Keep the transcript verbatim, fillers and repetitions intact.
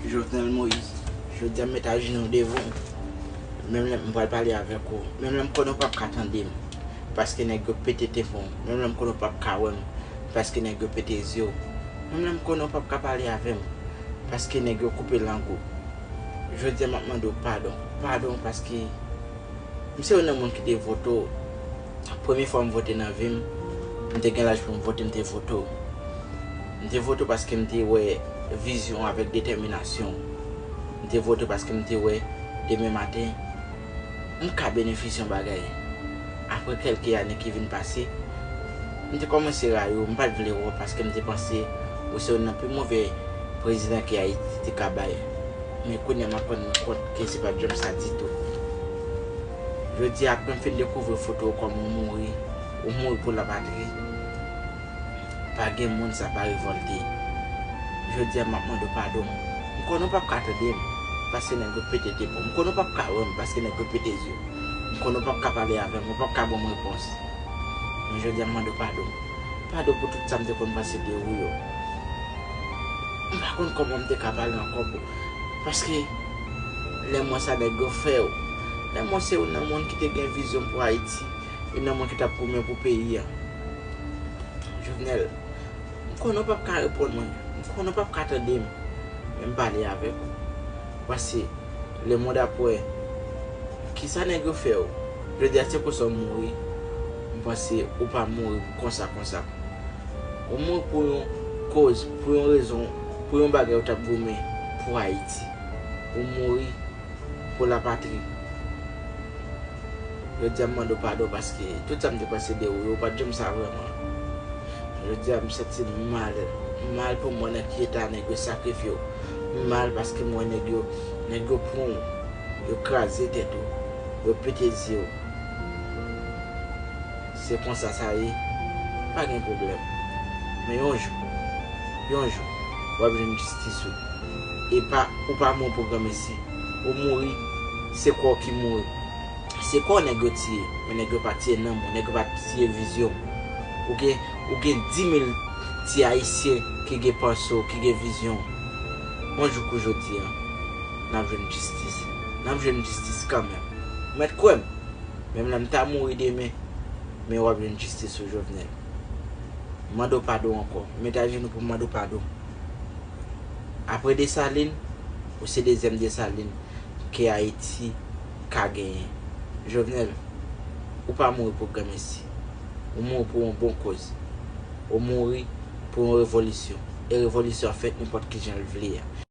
Jovenel Moïse, jodi a m met ajenou devan w. Menm lè m pral pale avèk ou, menm lè m konnen w p ap ka tande m, paske nèg yo pete tefon, menm lè m konnen w p ap ka wè m, paske nèg yo pete zye w, menm lè m konnen w p ap ka pale avè m, paske nèg yo koupe lang ou. Jodi a m ap mande w padon, padon paske m se youn nan moun ki te vote w. Premye fwa m vote nan vi m, m te gen laj pou m vote, m te vote w. M te vote w paske m te wè vizyon avèk detèminasyon w. M te vote w paske m te wè demen maten m ka benefisye yon bagay. Apre kèlke ane ki vin pase, m te kòmanse rayi w, m pa t vle wè w paske m te panse ou se youn nan pi move prezidan ke Ayiti te ka bay. Men kounye a m ap rann mwen kont ke se pa t janm sa ditou. Jodi a, apre m fin dekouvri foto w kòm ou mouri, ou mouri pou lapatri, pa gen moun sa pa revòlte. Jodi a, m ap mande w padon. M konnen w p ap ka tande m, paske nèg yo pete tefon. M konnen w p ap ka wè m, paske nèg yo pete zye w. M konnen w p ap ka pale avè m, ou p ap ka ban m repons. Men jodi a, m mande w padon. Padon pou tout sa m te konn panse de ou yo. M pa konn kòman m te ka pale ankò pou, paske lè m wè sa nèg yo fè w, lè m wè se youn nan moun ki te gen vizyon pou Ayiti, youn nan moun ki t ap goumen pou peyi a. Jovenel, m konnen w p ap ka reponn mwen, m konnen w p ap ka tande m, men m pale avèk ou. Paske lemonn ap wè kisa nèg yo fè w. Jodi a, se konsa w mouri. M panse ou pa mouri konsa, konsa. Ou mouri pou yon koz, pou yon rezon, pou yon bagay ou t ap goumen pou Ayiti. Ou mouri pou lapatri. Jodi a, m mande w padon paske tout sa m te panse de ou yo, ou pa t janm sa vrèman. Jodi a, m santi m mal. M mal pou m wè nan ki eta nèg yo sakrifye w. M mal paske m wè nèg yo, nèg yo pran w, yo kraze tèt ou, yo pete zye w. Se konsa sa ye, pa gen pwoblèm. Men yon jou, yon jou, w ap jwenn jistis ou. E pa, ou pa mouri pou granmesi. Ou mouri, se kò w ki mouri. Se kò w nèg yo tiye, men nèg yo pa tiye nanm ou, nèg yo pa tiye vizyon w. Ou gen, ou gen dimil ti Ayisyen ki gen panse w, ki gen vizyon w. Yon jou kou jodi a, n ap jwenn jistis. N ap jwenn jistis kanmenm. Ou mèt kwè m. Menm lè m ta mouri demen, men w ap jwenn jistis ou, Jovenel. M mande w padon ankò. M met ajenou pou m mande w padon. Apre Desalin, ou se dezyèm Desalin ke Ayiti ka genyen. Jovenel, ou pa mouri pou granmesi. Ou mouri pou yon bon koz. Ou mouri pou yon revolisyon. E revolisyon an fèt nenpòt ki jan l vle a.